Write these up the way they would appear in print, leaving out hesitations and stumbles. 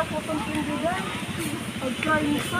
Cotton candy dyan. Pag-crime sa.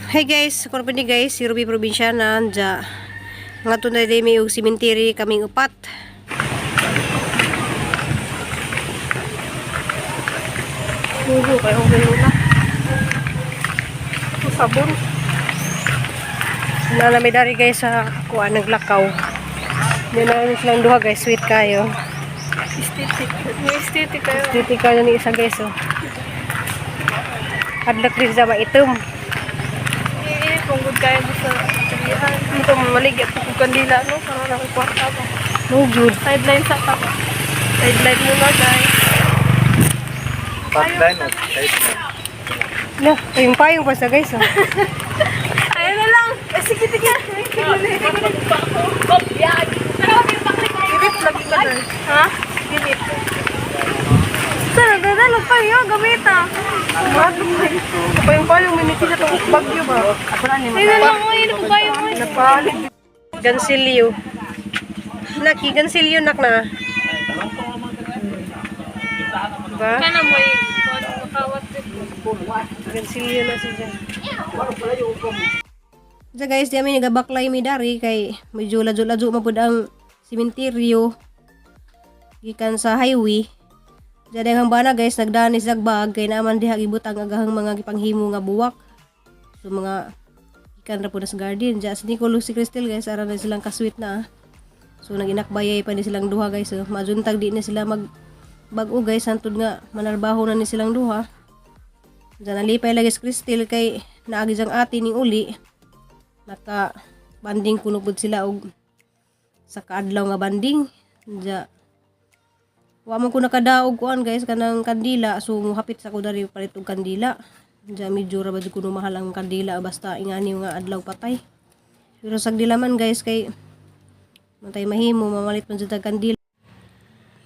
Hi guys, ako na po ni guys, si Ruby Provinciana, anja. Nga tunay day may og simentiri kaming upat. Hugo, kayo ang na. Sabon. Na may dari guys sa kuan naglakaw. Di na silang duha guys, sweet kayo. Aesthetic. May aesthetic kayo. Sweet kayo ni isa guys oh. Adlok din sa maitom. Iinit kung good kayo sa sabihan. Ito, mamaligya po kong kandila, no? Para nakikwarta ko. No good. Sideline sa pa. Sideline muna, guys. Pipeline o sideline? Na, payong payong pa sa guys oh. Ayun na lang. Eh, sige, sige. Gilip lagi ka doon. Ha? Gilip. Sir, nagdadalog pa yun. Gamit ah. Payong-payong, may sa itong bagyo ba? Ayun na lang, oh, yun po kayo. Napalit. Gansilyo. Naki, gansilyo nak na. Diba? Kana mo eh. Makawat dito. Gansilyo na siya. So guys, di kami nagabaklay mi dari kay medyo ladyo-ladyo man pud ang simenteryo gikan sa highway. Diyan ang bana guys, nagdanis nagbag kay naaman diha gibutang agahang mga gipanghimo nga buwak. So mga gikan ra pud na sa garden. Diya si Nicole ug si Crystal guys, ara na silang kasweet na. Ah. So naginakbayay pa ni silang duha guys. So, majuntag di ni sila mag bag-o guys, hantod nga manarbaho na ni silang duha. Diyan nalipay lagi si Crystal kay naagi diyang ate ning uli. Naka banding kuno pud sila og sa kaadlaw nga banding. Diya wa man ko nakadaog kuan guys kanang kandila, so muhapit sa ko dari palit og kandila. Diya medyo ra ba jud kuno mahal ang kandila basta ingani nga adlaw patay. Pero sagdi laman guys kay matay mahimo mamalit man jud ang kandila.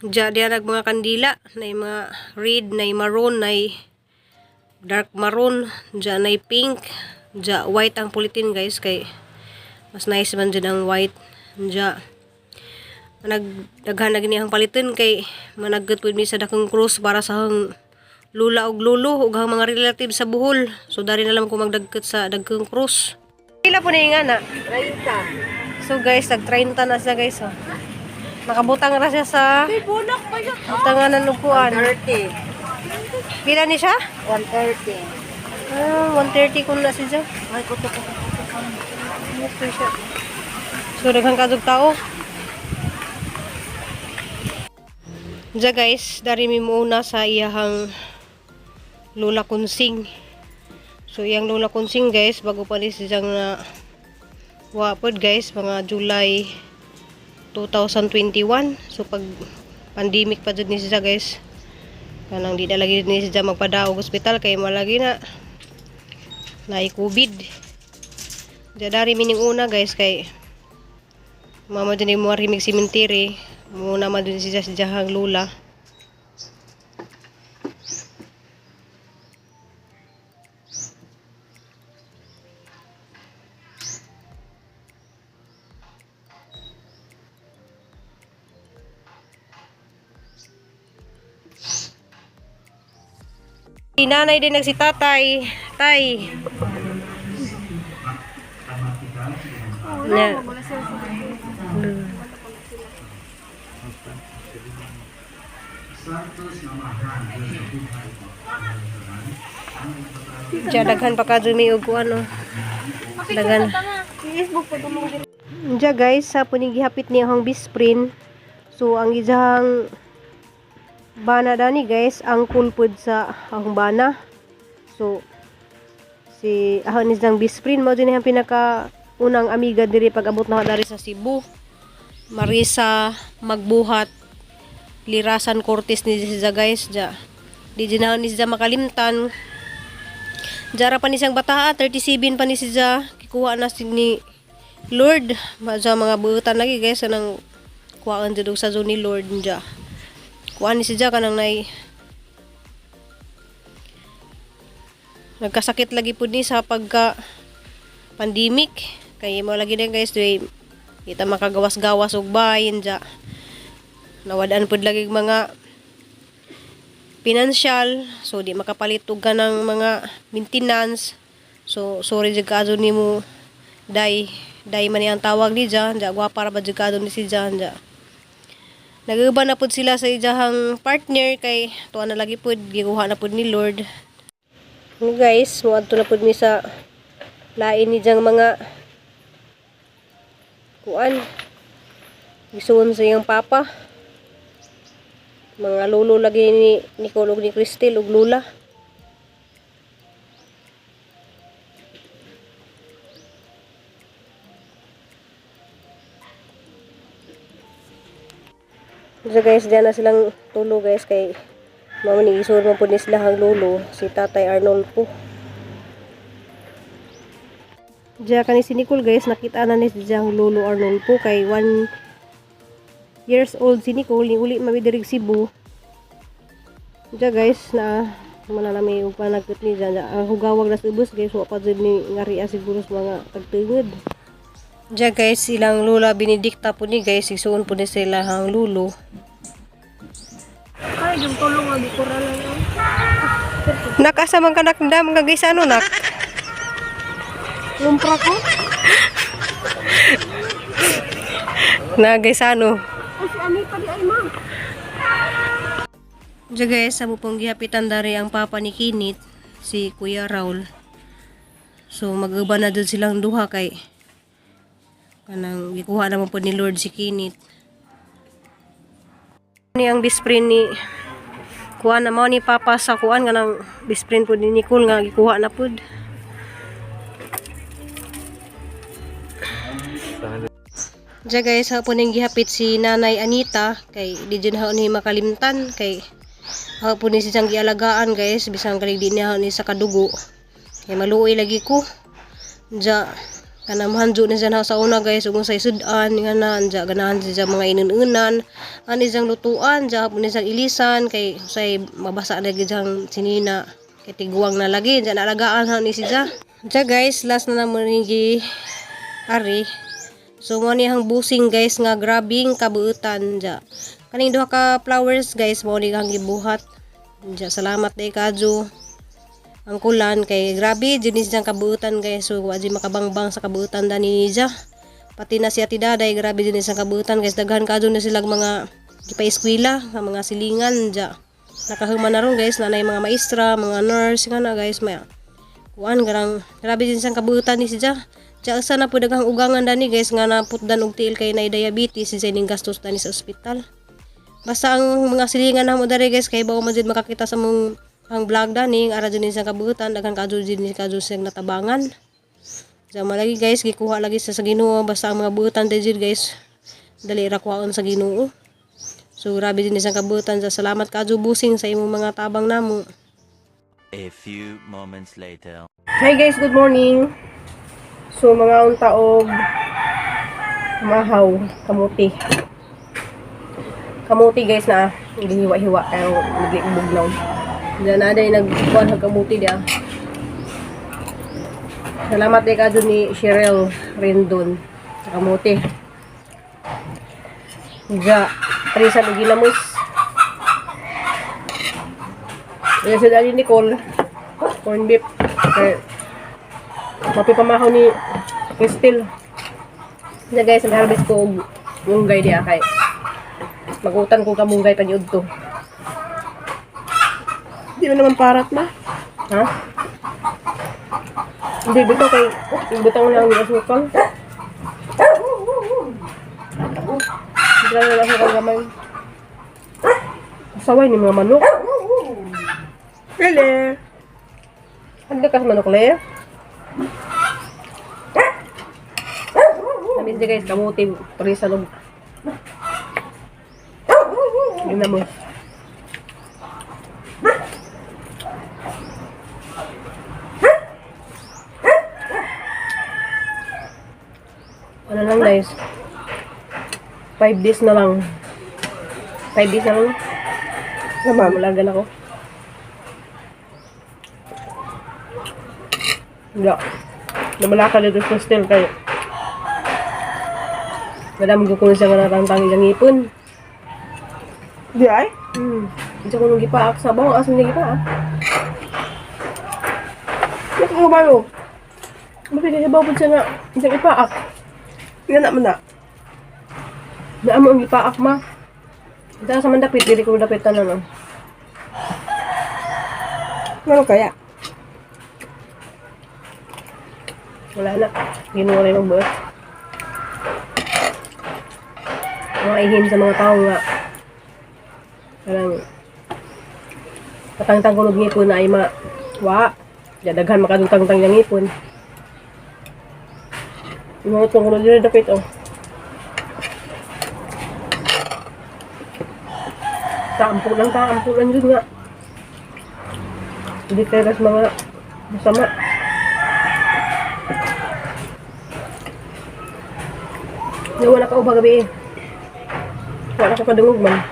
Diya diya nag mga kandila, nay mga red, nay maroon, nay dark maroon, diya nay pink, diya white ang pulitin guys kay mas nice man dyan ang white. Diya managdaghan na gini ang palitin kay managgat pud mi sa dakong krus para sa hang lula og lulo ug ang mga relative sa Bohol. So dari na lang ko magdagkat sa dagkong krus. Pila po ni nga na? 30. So guys, nag 30 na siya guys. Oh. Nakabutang ra siya sa Bunak pa yun. butanganan og kuan. 30. Pila ni siya? 130. Ah, 130 kun na siya. Ay, kuto ko. Okay siya. So, daghang kadug tao. Diya guys, dari mi muna sa iyahang Lola Kunsing. So, iyang Lola Kunsing guys, bago pa ni siyang na wapod guys, mga July 2021. So, pag pandemic pa jud ni siya guys. Kanang di na lagi ni siya magpadaog ospital kay malagi na na COVID. Diya dari mining una guys kay mama dyan yung mga rimig simentiri. Muna man dun siya sa jahang lula. Si nanay din nagsitatay. Tay. Na. Diya daghan pa ka dumi og kuan oh. Daghan. Facebook pa dumong Diya guys, sa puning gihapit niya ang bisprin. So ang isang bana dani guys, ang kulpod sa ang bana. So si ahon ni isang bisprin mao din ang pinaka unang amiga diri pag abot na dari sa Cebu. Marisa Magbuhat Lirasan Cortez ni siya guys ja. Di din ni siya makalimtan. Jara pa ni siyang bataa, 37 pa ni siya. Kikuha na si ni Lord. Sa mga buutan lagi guys, anang kuhaan jud og sa zone ni Lord nja. Kuhaan ni siya kanang nay Nagkasakit lagi pud ni sa pagka pandemic. Kay mo lagi din guys, di kita makagawas-gawas og bayin ja. Nawadaan pud lagi mga financial, so di makapalit og kanang mga maintenance. So sorry jud kaadto nimo day day man ang tawag ni ja, ja gwapa ra ba jud kaadto ni si Jan ja. Nag-uban na pud sila sa ijahang partner kay tuwa na lagi pud gikuha na pud ni Lord. Ano guys, muadto na pud mi sa lain ni jang mga kuan. Gisuon sa iyang papa. Mga lolo lagi ni Nicole ug ni Cristel ug Lula. So guys, diyan na silang tulo guys kay mao ni isuon man pud ni sila ang lolo, si Tatay Arnolfo. Diya kani si Nicole guys, nakita na ni siya ang lolo Arnolfo kay 1 years old si Nicole, ni uli mami diri Cebu. Diya guys, na mana na may upan nagkut ni diyan. Ang hugawag na sa ubos guys, wa pa jud ni ngaria siguro sa mga tagtungod. Diya guys, ilang lula Benedicta po ni guys, isuon po ni sila ang lulo. Kaya yung tulong nga gikura lang. Oh. Nak, asa man ka nak dam nga guys ano nak? Lumpra ko? Na guys ano? Ay, si Anita di ay ma. Diya guys, amo pong gihapitan dari ang papa ni Kinit, si Kuya Raul. So mag-uban na dun silang duha kay kanang gikuha naman po ni Lord si Kinit. Ni ang best friend ni kuha na mao ni papa sa kuan kanang best friend po ni Nicole nga gikuha na pud. Diya guys, hapon ning gihapit si Nanay Anita kay di jud haon ni makalimtan kay hapon ni siyang gialagaan guys, bisan kalig di niya ni sa kadugo. Kay maluoy lagi ko. Diya kanang mahanjo ni siya sa una guys, ug sa isud-an nga na diya ganahan siya mga inun-unan, ani siyang lutuan, diya hapon ni siyang ilisan kay say mabasa na gid siyang sinina kay tiguang na lagi, diya naalagaan ha ni siya. Diya guys, last na naman ni gi ari. So mo ni ang busing guys nga grabing kabuutan dya. Kaning duha ka flowers guys mo ni ang gibuhat. Dya salamat day kadyo. Ang kulan kay grabe jud ni siyang kabuutan guys. So wa jud makabangbang sa kabuutan dani niya. Pati na si Ate Daday grabe jud ni siyang kabuutan guys. Daghan kadyo na silang mga gipa-eskwela, nga mga silingan dya. Nakahuman na ron guys, nanay mga maestra, mga nurse nga na guys, maya kuan garang grabe din siyang kabuutan ni siya. Siya usa na pud daghang ugangan dani guys nga naputdan og tiil kay nay diabetes siya ning gastos dani sa ospital. Basta ang mga silingan namo diri guys kay bawo man jud makakita sa mong ang vlog dani ara jud ni siyang kabuutan daghan kadyo jud ni kadyo siyang natabangan. Sama lagi guys gikuha lagi sa Ginoo basta ang mga buutan diri jud guys dali ra kuhaon sa Ginoo. So grabe din siyang kabuutan. Salamat kadyo busing sa imong mga tabang namo. A few moments later. Hi guys, good morning. So mga unta og mahaw, kamuti. Kamuti guys na gihiwa-hiwa pero nagligbog. Diyan na day nagkuan og kamuti dia. Salamat day kadyo ni Cheryl Rendon sa kamuti. Ja, prisan og ginamos. Yan si Daddy Nicole. Corn beef. Okay. Mapipamahaw ni Cristel. Na guys, ang harvest ko og munggay diya kay magutan ko ka munggay panyud to. Di mo naman parat ma. Ha? Hindi, buto kay butang lang ng asukal. Butang lang ng asukal gamay. Saway ni mga manok. Really? Ano ka sa manok, Le? Namin siya guys, kamuti, prisa log. Yun na mo. Ano lang guys? 5 days na lang. 5 days na lang. Namamulagan ako. Ya. Namalaka dito sa still kay Madam ko kuno siya nga natangtang iyang ngipon. Di ay? Unsa ko nung gipaak sa bawo, asa niya gipaak? Nakakabalo. Bakit kay bawo pud siya nga isang ipaak? Nga na man na. Naa mo ang gipaak ma. Unsa sa man dapit dili ko dapit tanan no. Ngano kaya? Wala na. Ginoo rin ang buot. Mga ihim sa mga tao nga. Parang patangtang kunog ngipon na ay ma wa. Daghan makadutang-tang yung ngipon. Mga itong kunog dili dapit oh. Taampo lang yun nga. Hindi kaya mga masama. Nga wala ka uba gabi eh. Wala ka kadungog man.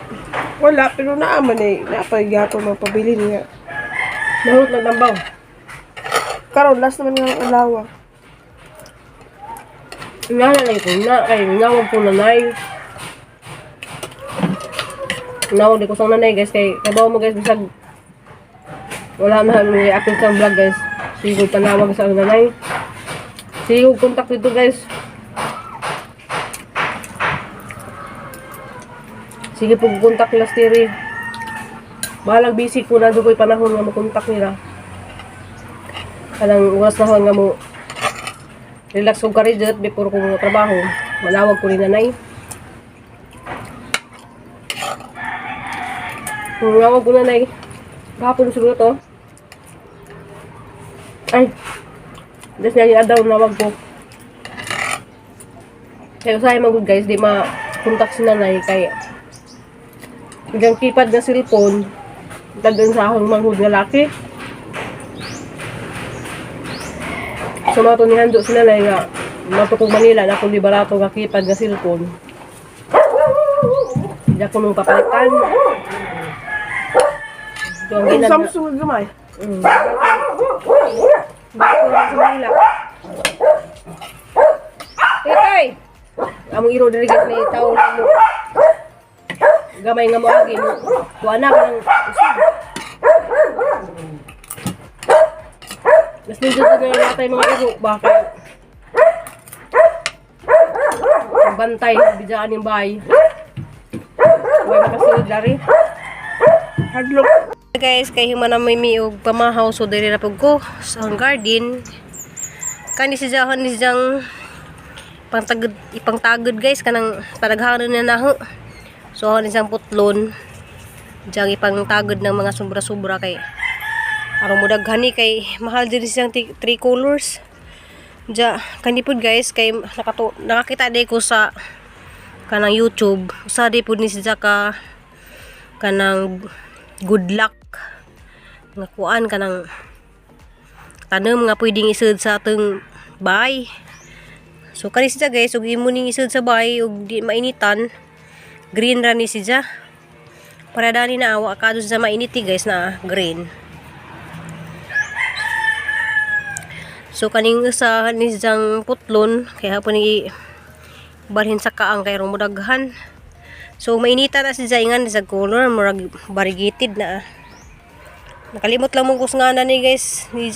Wala, pero naaman eh. Napagyapon magpabili niya. Nahurot lang tambaw. Karon last naman nga ang alawa. Nga na ko na kay nawag ko nanay. Nawag di ko sang nanay guys kay kabaw mo guys bisag wala na may upload sa vlog guys. Siguro panawag sa nanay. Siguro contact dito guys. Sige po contact last year eh. Bahalang busy ko na doon ko'y panahon nga mo-contact nila. Kanang oras na nga mo relax kong karidot before ko trabaho. Malawag ko ni nanay. Kung nawag ko nanay, kahapon siguro to. Ay, das niya yung daw nawag ko. Kaya usahay man good guys, di ma-contact si nanay kay hanggang keypad na cellphone, dagan sa akong manghud nga laki. So mga to ni Hando sila na nga matukong Manila na kung di barato nga keypad nga cellphone. Hindi ako nung papalitan. So, ang Ang ginag- Samsung nga gamay. Bago na sa Manila. Tetay! Among iro diri guys may tao na mo. Gamay nga mo agi mo. Kuha na ka ng usab. Mas nindot na nga natay mga iro ba kay ang bantay bidjaan yung bahay. Huwag makasunod lari. Hadlok. Guys, kay human na may miog pamahaw so diri ra pud ko sa akong garden. Kani si Jahon ni siyang pangtagod ipangtagod guys kanang padaghanon na naho. So ni siyang putlon. Diyang ipangtagod ng mga sobra-sobra kay aron mo daghani kay mahal din siyang three colors. Diya kani pud guys kay nakato nakakita day ko sa kanang YouTube. Usa day pud ni siya ka kanang good luck nga kuan kanang tanom nga pwedeng isud sa atong bahay. So kani siya guys, ug imo ning isud sa bahay ug di mainitan, green ra ni siya. Para dani na awa ka sa mainit eh, guys na green. So kaning usa ni siyang putlon kay hapon ni balhin sa kaang kay rumudaghan. So mainita na si Zaingan sa color murag variegated na. Nakalimot lang mong kusngana ni guys, ni.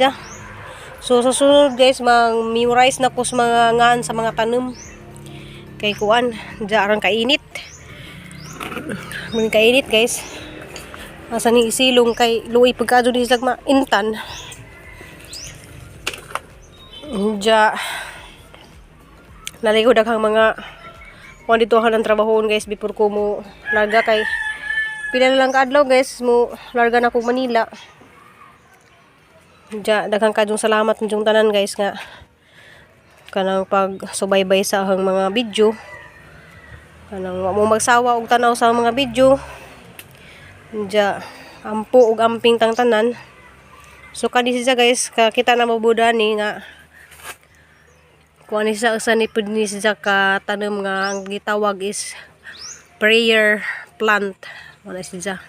So sa sunod guys, mag-memorize na ko sa mga ngan sa mga tanom. Kay kuan, dya aron kainit. Mun kainit guys. Asa ni isilong kay luoy pagkadto ni sila maintan. Dya naligo daghang mga kuan dito ng trabahoon guys before ko mo larga kay pila na lang kaadlaw guys mo larga na ko Manila. Diya, daghang kadyong salamat ninyong tanan guys nga kanang pagsubaybay sa akong mga video. Kanang wa mo magsawa og tanaw sa mga video. Diya, ampo og amping tang tanan. So kani siya guys, kakita na mabuda ni nga kuan ni siya usa ni pud ni siya ka tanom nga ang gitawag is prayer plant. Wala siya.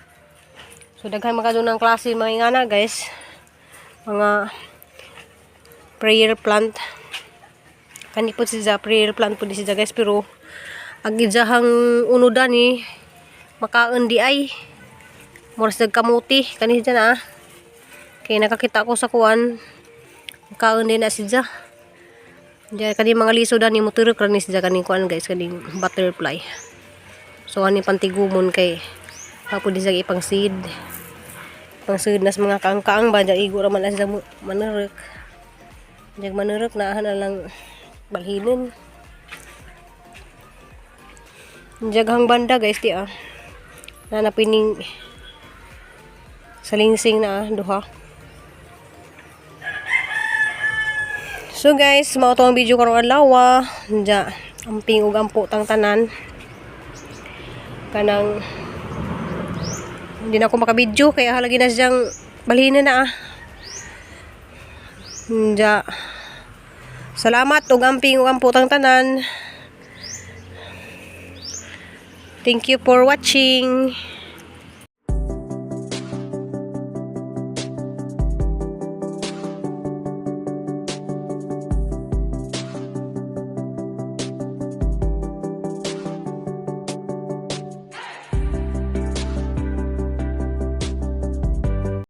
So daghan makadto ng klase mga ingana guys. Mga Prayer plant. Kani po siya, prayer plant po ni siya, guys, pero ang ijahang unodan ni makaon di ay mura sa kamuti kani siya na ah. Kay nakakita ko sa kuan, makaon din na siya. Diyan kani mga liso dani muturok ra ni siya kaning kuan, guys, kaning butterfly. So ani pantigumon kay papo di siya ipang seed. Pang seed na sa mga kaang-kaang ba diyan, igo ra man na siya manurok. Diyan manurok na na lang balhinin. Jaghang banda, guys, di ah. Nanapining salingsing na ah, duha. So guys, mao to ang video karong adlaw. Diya, amping ug ampo tang tanan. Kanang hindi na ako makabidyo kaya halagi na siyang balhinan na ah. Diya. Salamat ug amping ug ampo tang tanan. Thank you for watching.